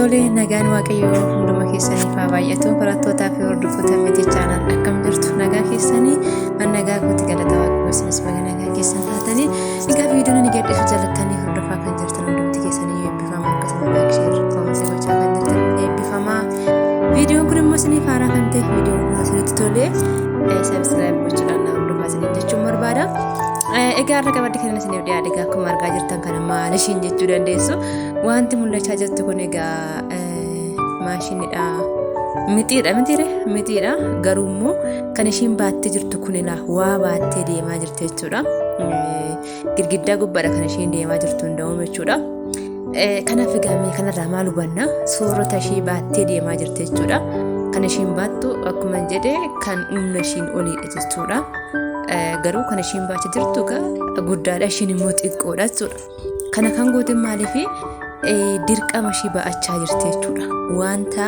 Tole, nagaan Waaqayyoo hunduma keessaniif haa baay'atu. Barattootaa fi hordoftoota Miti Channel, akkam jirtu? Nagaa keessanii? An nagaa kooti, galata Waaqayyoo. Isinis baga nagaa keessan taatanii. Egaa viidiyoon ani gadhiisu jallattanii hordofaa kan jirtan hundumti keessanii eebbifamaa, akkasuma like, share, comment gochaa kan jirtan eebbifamaa. Viidiyoon kun immoo isiniif haaraa kan ta'e, viidiyoon kun isinitti tolee subscribe gochuudhaan na hordofaa isiniin jechuun barbaada. Egaa har'a qabadde kan isiniif dhiyaate, egaa akkuma argaa jirtan kana maal ishiin jechuu dandeessu. Wanti mul'achaa jirtu kun egaa maashinidha. Mixiidha mitiire? Mixiidha. Garuu immoo kan ishiin baattee jirtu kun ilaa waa baattee deemaa jirti jechuudha. Girgiddaa gubbaadha kan ishiin deemaa jirtu hunda'uun jechuudha. Kanaaf egaa mee kanarraa maal hubanna? Soorata ishii baattee deemaa jirti jechuudha. Kan ishiin baattu akkuma jedhe kan humna ishiin oliidha jechuudha. Garuu kan ishiin baachaa jirtu egaa guddaadha, ishiin immoo xiqqoodha jechuudha. Kana kan goote maaliif? Dirqama ishii ba'achaa jirti jechuudha. Wanta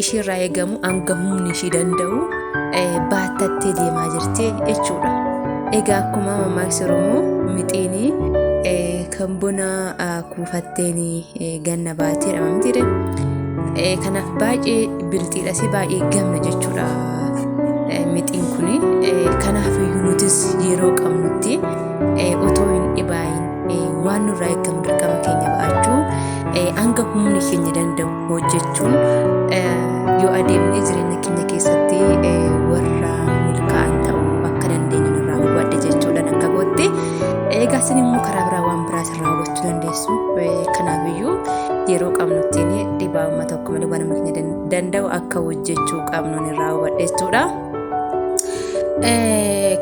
ishiirraa eegamu hanga humni ishii danda'u baattattee deemaa jirti jechuudha. Egaa akkuma mammaaksa Oromoo, mixiin kan bona kuufatteen ganna baatee jedhama mitiire. Kanaaf baay'ee bilxiidhas, baay'ee gamna jechuudha mixiin kuni. Kanaaf iyyuu nutis yeroo qabnutti otoo hin dhibaayin waan nurraa eegamu dirqama keenya ba'achuu, hanga humni keenya danda'u hojjechuun yoo adeemne, jireenya keenya keessatti warra milkaa'an ta'uu akka dandeenyu nurraa hubadhe jechuudha akka gootti. Egaa isin immoo karaa biraa waan biraa irraa hubachuu dandeessu. Kanaaf iyyuu yeroo qabnuttiin dhibaa'ummaa tokko malee waan humni keenya danda'u akka hojjechuu qabnu irraa hubadhe jechuudha.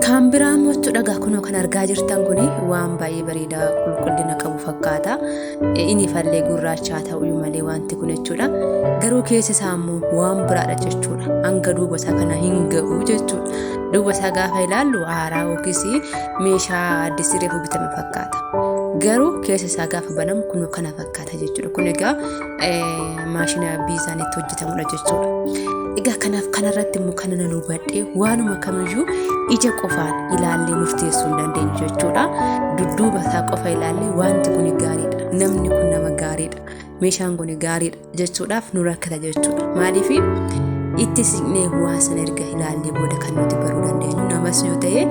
Kan biraa immoo jechuudha, egaa kunoo kan argaa jirtan kun waan baay'ee bareedaa qulqullina qabu fakkaata. Inni fallee gurraachaa ta'uu malee wanti kun jechuudha. Garuu keessa isaa immoo waan biraadha jechuudha. Hanga duuba isaa kana hin ga'u jechuudha. Duuba isaa gaafa ilaallu haaraa yookiis meeshaa addis reefu bitame fakkaata. Garuu keessa isaa gaafa banamu kunoo kana fakkaata jechuudha. Kun egaa maashina biizaan itti hojjetamudha jechuudha. Egaa kanaaf kanarratti immoo kana nan hubadhe, waanuma kamiyyuu ija qofaan ilaallee murteessuu hin dandeenyu jechuudha. Dudduuba isaa qofa ilaallee wanti kun gaariidha, namni kun nama gaariidha, meeshaan kun gaariidha jechuudhaaf nu rakkata jechuudha. Maaliif? Itti siqnee waan sana erga ilaallee booda kan nuti baruu dandeenyu. Namas yoo ta'e,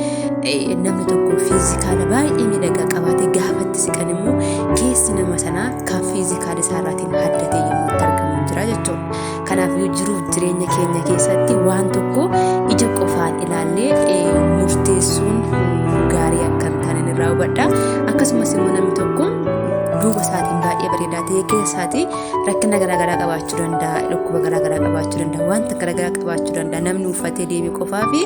namni tokko physical baay'ee miidhagaa qabaatee gaafa itti siqan immoo keessi nama sanaa kan physical isaarraatiin adda ta'e yommuu itti argamu jira jechuudha. Kanaaf jiruuf jireenya keenya keessatti waan tokko ija qofaan ilaallee murteessuun gaarii akka hin taane irraa hubadha. Akkasumas immoo namni tokko duuba isaatiin baay'ee bareedaa ta'e keessa isaatii rakkina garaagaraa qabaachuu danda'a, dhukkuba garaagaraa qabaachuu danda'a, wanta garaagaraa qabaachuu danda'a. Namni uffatee deeme qofaa fi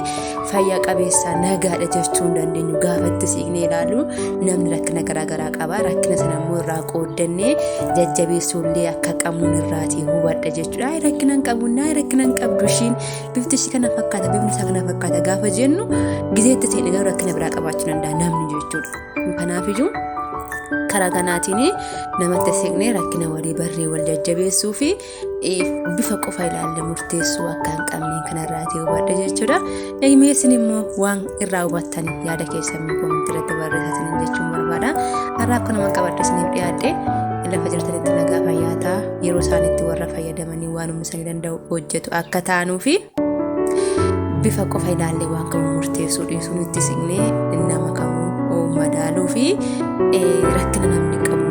fayyaa qabeessa nagaadha jechuu hin dandeenyu. Gaafa itti siqnee ilaallu namni rakkina garaagaraa qaba. Rakkina sana immoo irraa qooddannee jajjabeessuu illee akka qabnu irraatii hubadha jechuudha. Ay, rakkina hin qabu, naa rakkina hin qabdu ishiin, bifti ishii kana fakkaata, bifni isaa kana fakkaata gaafa jennu, gizeetti seene garuu rakkina biraa qabaachuu danda'a namni jechuudha. Kanaafiyyuu karaa kanaatiin namatti siqnee rakkina walii barree wal jajjabeessuu fi bifa qofa ilaalle murteessuu akka hin qabne kanarraatii hubadha jechuudha. Mee isin immoo waan irraa hubattan yaada keessan comment irratti barreessatanii jechuun barbaada. Har'aaf kanuma qabadhe isiniif dhiyaadhe. Lafa jirtanitti nagaa fayyaa ta'a. Yeroo isaanitti warra fayyadamanii waan humni isaanii danda'u hojjetu akka ta'anuu fi bifa qofa ilaallee waan kamuu murteessuu dhiisuun, itti siqnee nama kamuu madaaluu fi rakkina namni qabu